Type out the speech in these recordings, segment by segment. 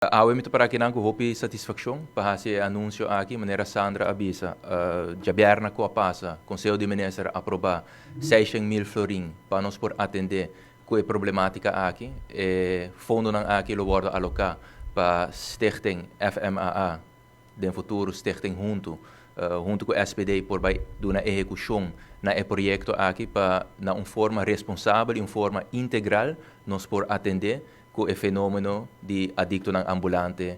Awe mi ta para akinan ku hopi satisfakshon pa hasi e anunsio aki, manera Sandra a bisa. Djabièrnè ku a pasa, Konseho di Minister a aprobá 600.000 florin pa nos por atendé ku e problemátika aki. E fondonan aki lo wòrdu aloká pa Stichting FMAA, den futuro Stichting Huntu, huntu ku SPD por bai duna ehekushon na e proyekto aki pa na un forma responsabel i un forma integral nos por atendé ku e fenómeno di adiktonan ambulante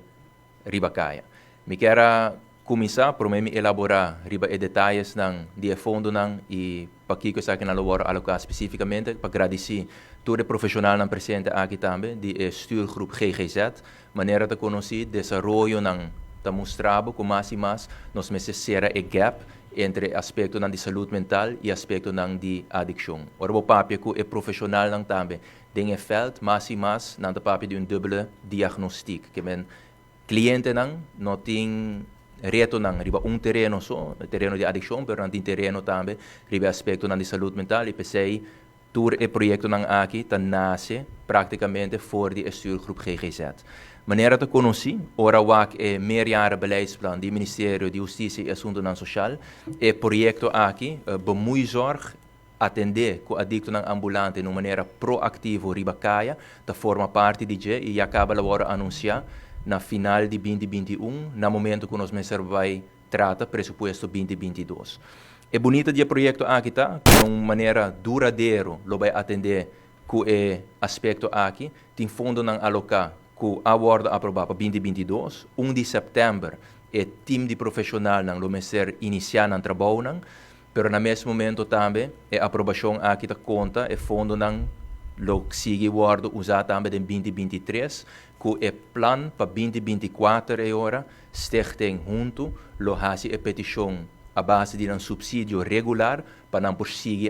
riba kaya. Mi kier a kuminsá promé mi elaborá riba e detayesnan di e fondonan i pakiko esakinan lo wòrdu aloká spesífikamente pa gradisí tur e profeshonalnan presente aki tambe di e stuurgroep GGZ. Manera ta konosí, desaroyonan ta mustra bo ku mas i mas nos mester sera e gap entre aspektonan di salud mental i aspektonan di adikshon. Ora bo papia ku e profeshonalnan tambe den e veld, mas i mas nan ta papia di un dubbele diagnostiek. Ke men klientenan no tin retonan riba un tereno so, e tereno di adikshon, pero nan tin tereno tambe riba e aspektonan di salud mental i p'esei tur e proyektonan aki ta nase práktikamente for di e stuurgroep GGZ. Manera ta konosí, ora wak e meerjarenbeleidsplan di Ministerio di Hustisia i Asuntunan Sosial, e proyekto aki, Bemoeizorg, atendé ku adiktonan ambulante na un manera proaktivo riba kaya, ta forma parti di dje i ya kaba lo wòrdu anunsiá na final di 2021, na momento ku nos mester bai trata presupuesto 2022. E bunita di e proyekto aki ta ku na un manera duradero lo bai atendé ku e aspekto aki. Tin fondonan aloká ku a wòrdu aprobá pa 2022. 1 di sèptèmber e tim di profeshonalnan lo mester inisiá nan trabounan, pero na mes momento tambe e aprobashon aki ta konta e fondonan lo sigui wòrdu usá tambe den 2023 ku e plan pa 2024. E ora Stichting Huntu lo hasi e petishon a base di un supsidio regular pa nan por sigui